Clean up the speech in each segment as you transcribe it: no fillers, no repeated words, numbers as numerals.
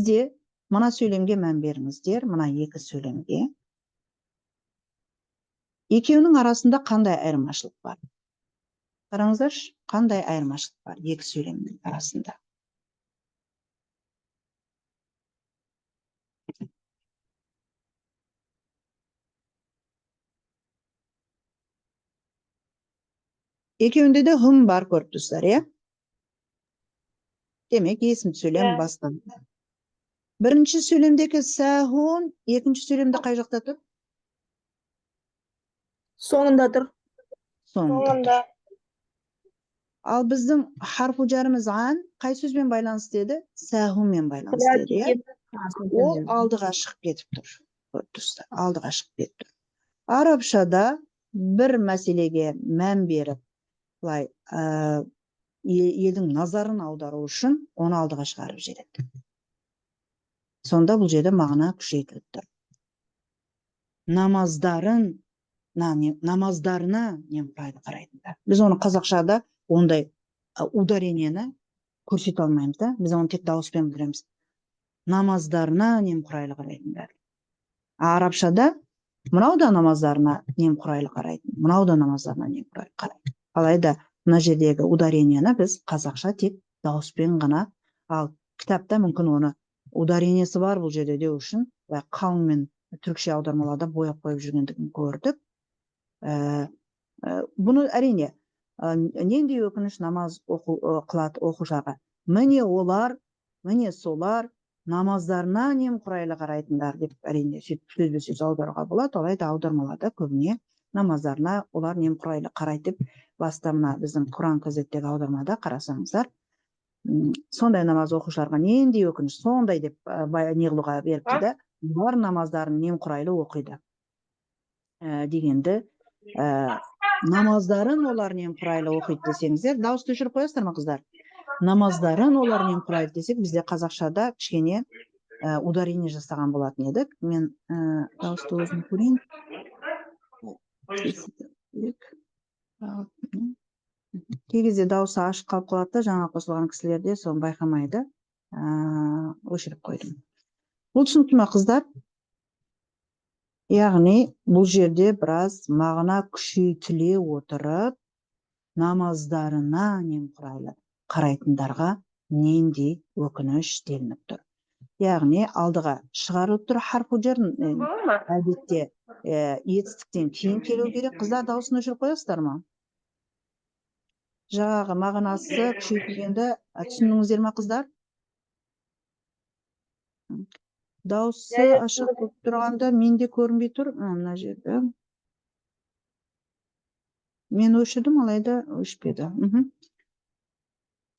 Бізде мына сөйлемге мән беріңіздер, мына екі сөйлемге. Екеуінің арасында қандай айырмашылық бар? Қараңыздаршы, қандай айырмашылық бар екі сөйлемнің арасында? Екеуінде де хум бар, көріп тұрсыздар, иә? Демек, есімді сөйлем Иә. Басталды. Бірінші сөйлемдегі сәхун екінші сөйлемде қай жақта тұр? Соңында тұр. Соңында тұр. Соңында. Ал біздің харфу жарымыз ан қай сөзбен байланысты еді? Сәхунмен байланысты еді, иә? Ол алдыға шығып кетіп тұр. Көріп тұрсыздар, алдыға шығып кетіп тұр. Арабшада бір мәселеге мән беріп, былай елдің назарын аудару үшін оны алдыға шығарып жібереді. Сонда бұл жерде мағына күшейтіліп тұр. Намаздарын, намаздарына немқұрайлы қарайтындар. Біз оны қазақшада ондай ударениені көрсете алмаймыз да, біз оны тек дауыспен білдіреміз. Намаздарына немқұрайлы қарайтындар. А арабшада мынау да намаздарына немқұрайлы қарайтын, мынау да намаздарына немқұрайлы қарайды. Алайда мына жердегі ударениені біз қазақша тек дауыспен ғана, ал кітапта мүмкін оны ударениесі бар бұл жерде деу үшін былай қалыңмен түрікше аудармаларда бояп қойып жүргендігін көрдік. Бұны әрине нендей өкініш намаз оқу қылады оқушыларға. Міне олар, міне солар намаздарына немқұрайлы қарайтындар деп әрине сөйтіп сөзбе сөз аударуға болады. Алайда аудармаларда көбіне намаздарына олар немқұрайлы қарайды деп баста мына біздің Құран газеттегі аудармада қарасаңыздар, сондай намаз оқушыларға нендей өкініш, сондай деп не қылуға беріпті да, олар намаздарын немқұрайлы оқиды дегенді, намаздарын олар немқұрайлы оқиды десеңіздер, дауысты өшіріп қоясыздар ма, қыздар? Намаздарын олар немқұрайлы десек, бізде қазақшада кішкене ударение жасаған болатын едік. Мен дауысты өзім көрейін. Кей кезде дауысы ашық қалып қалады да, жаңа қосылған кісілерде соны байқамайды. Өшіріп қойдым. Бұл түсінікті ме, қыздар? Яғни бұл жерде біраз мағына күшейтіле отырып, намаздарына немқұрайлы қарайтындарға нендей өкініш делініп тұр. Яғни алдыға шығарылып тұр харфу жар, әлбетте, етістіктен кейін келу керек. Қыздар, дауысын өшіріп қоясыздар ма? Жаңағы мағынасы күшейтілгенді түсіндіңіздер ме, қыздар? Дауысы Иә, ашық болып тұрғанда менде көрінбей тұр. Мына жерде. Мен өшірдім, алайда өшпеді.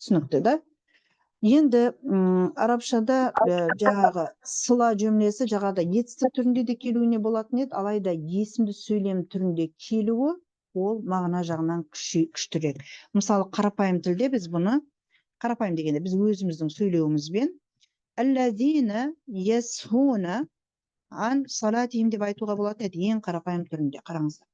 Түсінікті, да? Енді арабшада жаңағы сыла жөмлесі жаңағыда етістік түрінде де келуіне болатын еді, алайда есімді сөйлем түрінде келуі ол мағына жағынан күштірек. Мысалы, қарапайым тілде біз бұны, қарапайым дегенде біз өзіміздің сөйлеуімізбен «Аллазина ясхуна ан салатихим» деп айтуға болатын еді ең қарапайым түрінде. Қараңыздар.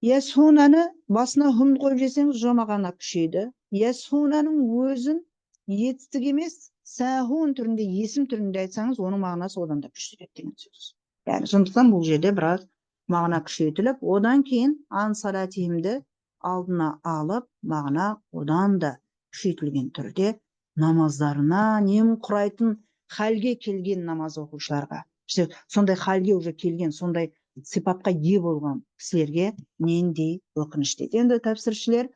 Ясхунаны басына хум қойып жесеңіз, жо мағына күшейді. Ясхунаның өзін етістік емес, сәхун түрінде, есім түрінде айтсаңыз, оның мағынасы одан да күштірек деген сөз. Яғни сондықтан бұл жерде біраз мағына күшейтіліп, одан кейін ан салатихимді алдына алып, мағына одан да күшейтілген түрде намаздарына немқұрайтын халге келген намаз оқушыларға, сондай халге уже келген, сондай сипатқа ие болған кісілерге нендей өкініш дейді. Енді тәпсіршілер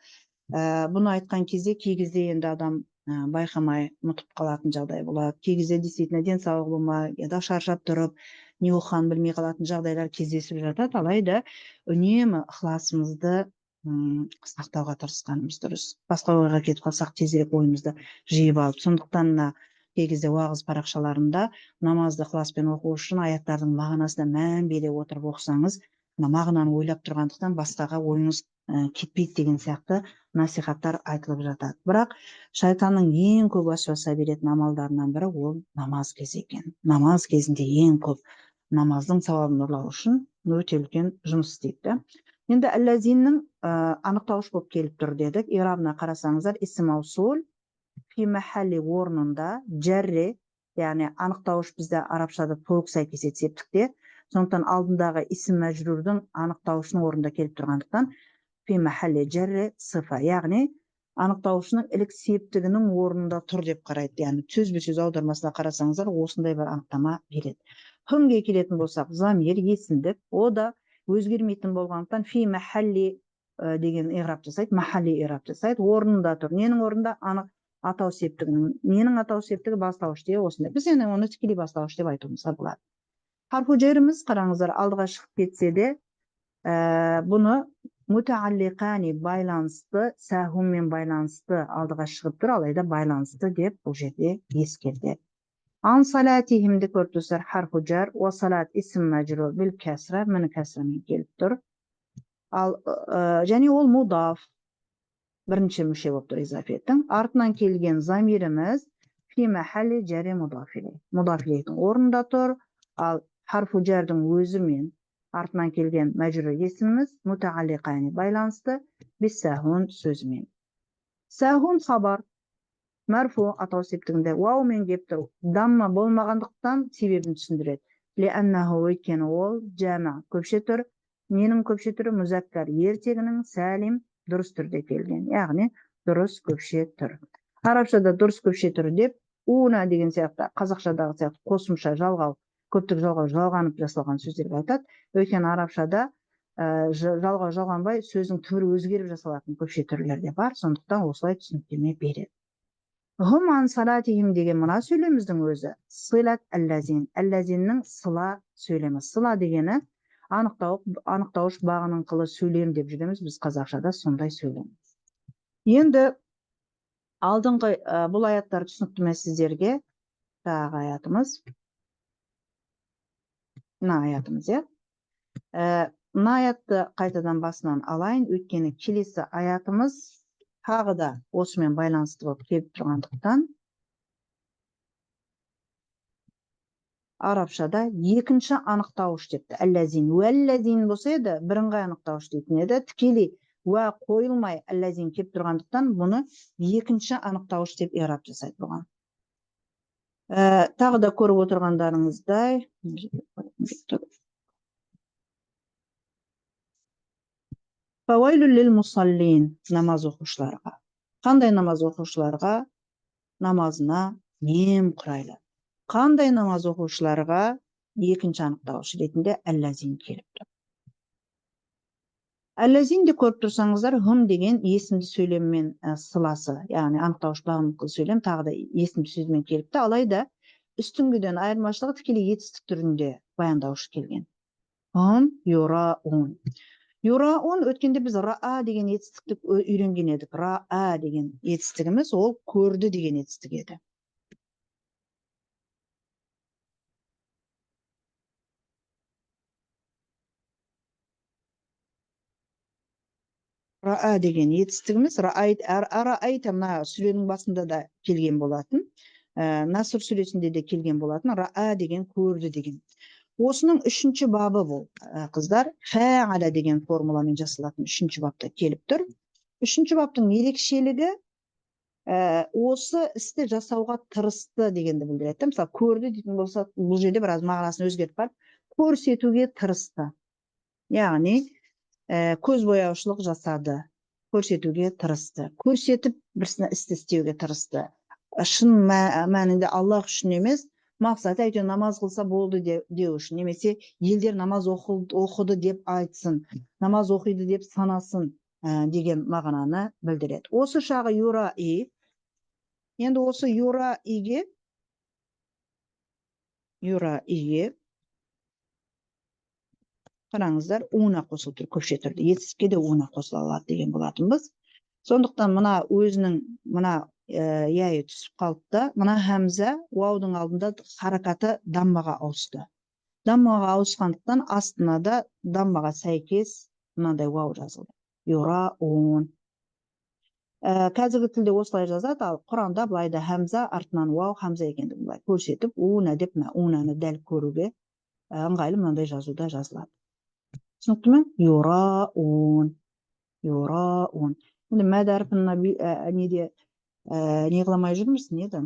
бұны айтқан кезде кей кезде енді адам байқамай ұмытып қалатын жағдай болады. Кей кезде действительно денсаулығы болмай, я да шаршап тұрып, не оқығанын білмей қалатын жағдайлар кездесіп жатады. Алайда үнемі ықыласымызды сақтауға тырысқанымыз дұрыс. Басқа ойға кетіп қалсақ, тезірек ойымызды жиып алып. Сондықтан мына кей кезде уағыз парақшаларында намазды ықыласпен оқу үшін аяттардың мағынасына мән бере отырып оқысаңыз, мына мағынаны ойлап тұрғандықтан басқаға ойыңыз кетпейді деген сияқты насихаттар айтылып жатады. Бірақ шайтанның ең көп уәсуаса беретін амалдарынан бірі ол намаз кезі екен. Намаз кезінде ең көп намаздың сауабын ұрлау үшін өте үлкен жұмыс істейді да. Енді әлләзиннің анықтауыш болып келіп тұр дедік. Ирабына қарасаңыздар, исм маусул, Фи махалли орнында, джарре, яғни анықтауыш бізде арабшада толық сәйкеседі септікте, сондықтан алдындағы исім мәжрурдың анықтауышының орнында келіп тұрғандықтан фи махалли джарре сыфа, яғни анықтаушының ілік септігінің орнында тұр деп қарайды. Яғни сөзбе-сөз аудармасына қарасаңыздар, осындай бір анықтама береді. Хүмге келетін болсақ, замир, есімдік, о да өзгермейтін болғандықтан фи махалли деген иғраб жасайды, махалли иғраб жасайды, орнында тұр. Ненің орнында? Анық атау септігінің. Ненің атау септігі? Бастауыш деп осындай. Біз енді оны тікелей бастауыш деп айтуымызға болады. Харфу жеріміз, қараңыздар, алдыға шығып кетсе де, бұны мутааллиқани байланысты, сәхуммен байланысты алдыға шығып тұр, алайда байланысты деп бұл жерде ескертеді. Ан салатихимді көріп тұрсыздар, харфу жар, уа салат исм мәжрур бил кәсра, міне кәсрамен келіп тұр. Ал және ол мудаф, бірінші мүше болып тұр изафеттің. Артынан келген замиріміз фи махалли жари мудаф илей. Мудаф илейдің орнында тұр. Ал харфу жардың өзімен артынан келген мәжрур есіміміз мутааллиқани байланысты биссахун сөзімен. Сахун хабар, мәрфу атау септігінде уаумен келіп тұр. Дамма болмағандықтан себебін түсіндіреді. Лианнаху, өйткені ол жама көпше түр, ненің көпше түрі? Мүзәккар ертегінің сәлим дұрыс түрде келген, яғни дұрыс көпше түр. Арабшада дұрыс көпше түрі деп уна деген сияқты қазақшадағы сияқты қосымша жалғау, көптік жалғау жалғанып жасалған сөздерге айтады. Өйткені арабшада жалғау жалғанбай сөздің түбірі өзгеріп жасалатын көпше түрлер де бар, сондықтан осылай түсініктеме береді. Хум ан салатихим деген мына сөйлеміміздің өзі силат әлләзин, әлләзиннің сыла сөйлемі. Сыла дегені анықтауыш бағыныңқылы сөйлем деп жүреміз біз қазақшада, сондай сөйлем. Енді алдыңғы бұл аяттар түсінікті ме сіздерге? Тағы аятымыз. Мына аятымыз, иә. Мына аятты қайтадан басынан алайын, өйткені келесі аятымыз тағы да осымен байланысты болып келіп тұрғандықтан арабшада екінші анықтауыш депті. Әлләзин, уәлләзин болса еді, бірыңғай анықтауыш дейтін еді. Тікелей уә қойылмай әлләзин келіп тұрғандықтан бұны екінші анықтауыш деп иғраб жасайды бұған. Тағы да көріп отырғандарыңыздай, фауайлул лил мусаллин, намаз оқушыларға. Қандай намаз оқушыларға? Намазына немқұрайлы. Қандай намаз оқушыларға? Екінші анықтауыш ретінде әлләзин келіп тұр. Әлләзин де көріп тұрсаңыздар, хум деген есімді сөйлеммен сыласы, яғни анықтауыш бағыныңқылы сөйлем тағы да есімді сөзбен келіпті. Алайда үстіңгіден айырмашылығы тікелей етістік түрінде баяндауыш келген. Хум юраун. Юраун өткенде біз раа деген етістікті үйренген едік. Раа деген етістігіміз ол көрді деген етістік еді. Раа деген етістігіміз, раайта мына сүренің басында да келген болатын, Наср сүресінде де келген болатын. Раа деген көрді деген. Осының үшінші бабы бұл, қыздар, фа'ала деген формуламен жасалатын үшінші бапта келіп тұр. Үшінші баптың ерекшелігі осы істі жасауға тырысты дегенді білдіреді. Мысалы, көрді дейтін болса, бұл жерде біраз мағынасын өзгертіп барып, көрсетуге тырысты. Яғни көз бояушылық жасады, көрсетуге тырысты, көрсетіп бір істі істеуге тырысты. Шын мәнінде Аллах үшін емес, мақсаты әйтеуір намаз қылса болды деу үшін, немесе елдер намаз оқыды деп айтсын, намаз оқиды деп санасын деген мағынаны білдіреді. Осы шағы юраи, енді осы юраиге қараңыздар, уна қосылып тұр көпше түрде, етістікке де уна қосыла алады деген болатынбыз. Сондықтан мына өзінің мына яйы түсіп қалды да, мына хәмзә уаудың алдында харакаты даммаға ауысты. Даммаға ауысқандықтан астына да даммаға сәйкес мынандай уау жазылды. Юраун. Қазіргі тілде осылай жазады, ал Құранда былай да хәмзә артынан уау хәмзә екендігін былай көрсетіп, уна деп мына унаны дәл көруге ыңғайлы мынандай жазуда жазылады. Түсінікті ме? Юраун. Юраун. Енді мәд әрпін неде Не қыламай жүрміз, не еді?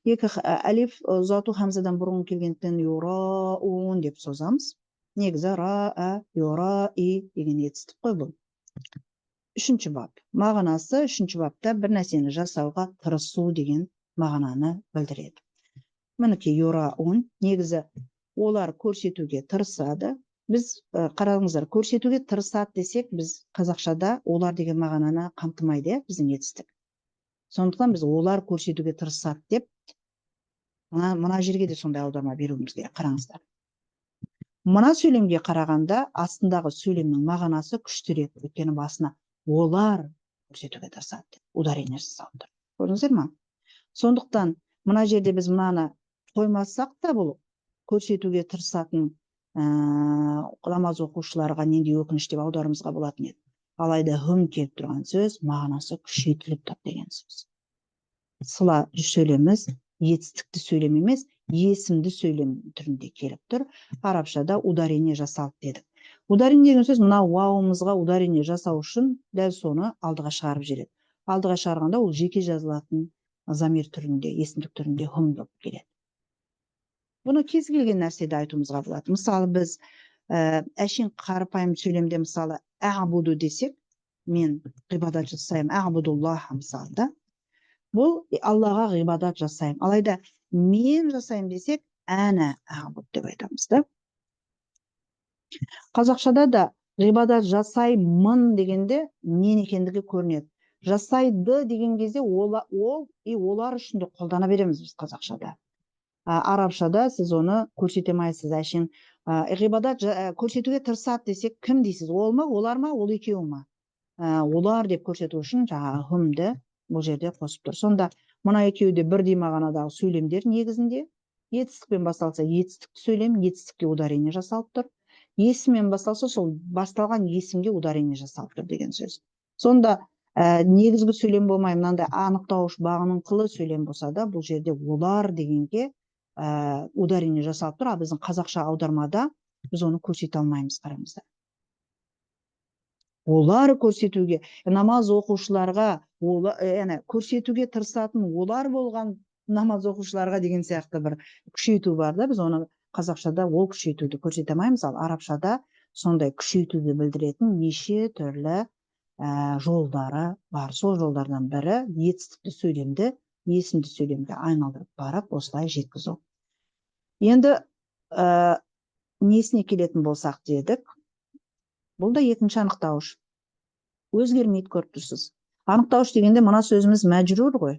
Екі әлиф ұзату хамзадан бұрын келгендіктен юраун деп созамыз. Негізі ра, ә, юра, и деген етістік қой бұл. Үшінші бап. Мағынасы үшінші бапта бір нәрсені жасауға тырысу деген мағынаны білдіреді. Мінекей, юраун негізі олар көрсетуге тырысады. Біз қараңыздар, көрсетуге тырысады десек, біз қазақшада олар деген мағынаны қамтымайды, иә, біздің етістік. Сондықтан біз олар көрсетуге тырысады деп мына жерге де сондай аударма беруіміз керек. Қараңыздар. Мына сөйлемге қарағанда астындағы сөйлемнің мағынасы күштірек, өйткені басына олар көрсетуге тырысады деп ударение жасалып тұр. Көрдіңіздер ма? Сондықтан мына жерде біз мынаны қоймасақ та, бұл көрсетуге тырысатын намаз оқушыларға нендей өкініш деп аударуымызға болатын еді. Алайда хүм келіп тұрған сөз мағынасы күшейтіліп тұр деген сөз. Сыла сөйлеміміз етістікті сөйлем емес, есімді сөйлем түрінде келіп тұр. Арабшада ударение жасалды дедік. Ударение деген сөз мына уауымызға ударение жасау үшін дәл соны алдыға шығарып жібереді. Алдыға шығарғанда ол жеке жазылатын замир түрінде, есімдік түрінде хум болып келеді. Бұны кез келген нәрседе айтуымызға болады. Мысалы, біз әшейін қарапайым сөйлемде, мысалы, әбуду десек, мен ғибадат жасаймын, әбудуллах мысалы да. Бұл Аллаға ғибадат жасаймын. Алайда мен жасаймын десек, әна әбуд деп айтамыз да. Қазақшада да ғибадат жасаймын дегенде мен екендігі көрінеді. Жасайды деген кезде ол и олар үшін де қолдана береміз біз қазақшада. Арабшада сіз оны көрсете алмайсыз. Әшейін ғибадат көрсетуге тырысады десек, кім дейсіз? Ол ма, олар ма, ол екеуі ма? Олар деп көрсету үшін жаңағы хүмді бұл жерде қосып тұр. Сонда мына екеуі де бірдей мағынадағы сөйлемдер негізінде. Етістікпен басталса, етістікті сөйлем, етістікке ударение жасалып тұр. Есіммен басталса, сол басталған есімге ударение жасалып тұр деген сөз. Сонда негізгі сөйлем болмай, мынандай анықтауыш бағыныңқылы сөйлем болса да, бұл жерде олар дегенге ударение жасалып тұр. Ал біздің қазақша аудармада біз оны көрсете алмаймыз, қараңыздар. Олар көрсетуге, намаз оқушыларға, яғни көрсетуге тырысатын олар болған намаз оқушыларға деген сияқты бір күшейту бар да, біз оны қазақшада ол күшейтуді көрсете алмаймыз, ал арабшада сондай күшейтуді білдіретін неше түрлі жолдары бар. Сол жолдардан бірі етістікті сөйлемді есімді сөйлемге айналдырып барып осылай жеткізу. Енді несіне келетін болсақ дедік, бұл да екінші анықтауыш. Өзгермейді, көріп тұрсыз. Анықтауыш дегенде мына сөзіміз мәжрур ғой.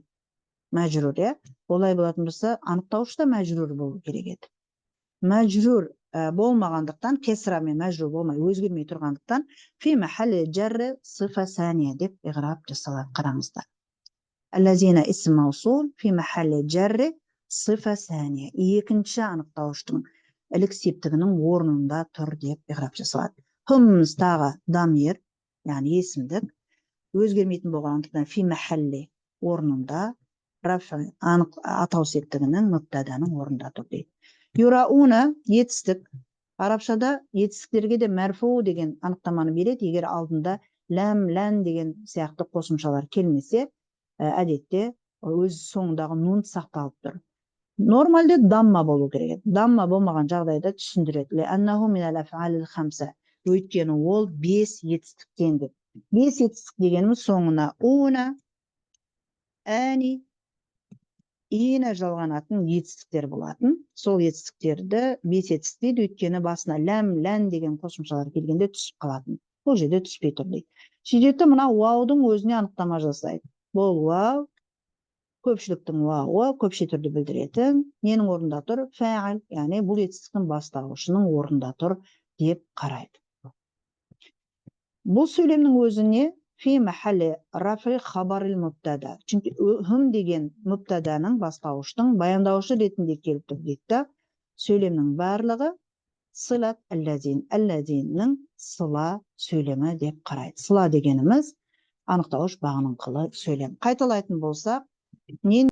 Мәжрур, иә? Олай болатын болса, анықтауыш та мәжрур болу керек еді. Мәжрур болмағандықтан, кесрамен мәжрур болмай, өзгермей тұрғандықтан, фи махалли жарри сифа сания деп иғраб жасалады, қараңыздар. Аллазина исм маусул фи махалли жарри сифа сания. Екінші анықтауыштың ілік септігінің орнында тұр деп иғраб жасалады. Хумс тағы дамир, яғни есімдік, өзгермейтін болғандықтан фи махалли орнында, раф анық атау септігінің, мүбтаданың орнында тұр дейді. Юрауна етістік. Арабшада етістіктерге де мәрфу деген анықтаманы береді, егер алдында ләм, лән деген сияқты қосымшалар келмесе, әдетте өз соңындағы нун сақталып тұр. Нормалде дамма болу керек еді. Дамма болмаған жағдайда түсіндіреді. Ләннаху минал афъалил хамса. Өйткені ол бес етістіктен деп. Бес етістік дегеніміз соңына уна, әни, ина жалғанатын етістіктер болатын. Сол етістіктерді бес етістік дейді, өйткені басына ләм, лән деген қосымшалар келгенде түсіп қалатын. Бұл жерде түспей тұр дейді. Сөйтеді, мына уаудың өзіне анықтама жасайды. Бұл уау көпшіліктің уауы, көпше түрде білдіретін, ненің орнында тұр? Фәғіл, яғни бұл етістіктің бастауышының орнында тұр деп қарайды. Бұл сөйлемнің өзіне фи махалли рафи хабарил мубтада. Чүнки хум деген мубтаданың, бастауыштың баяндауышы ретінде келіп тұр дейді да, сөйлемнің барлығы сылат аллазин, аллазиннің сыла сөйлемі деп қарайды. Сыла дегеніміз анықтауыш бағыныңқылы сөйлем. Қайталайтын болсақ, не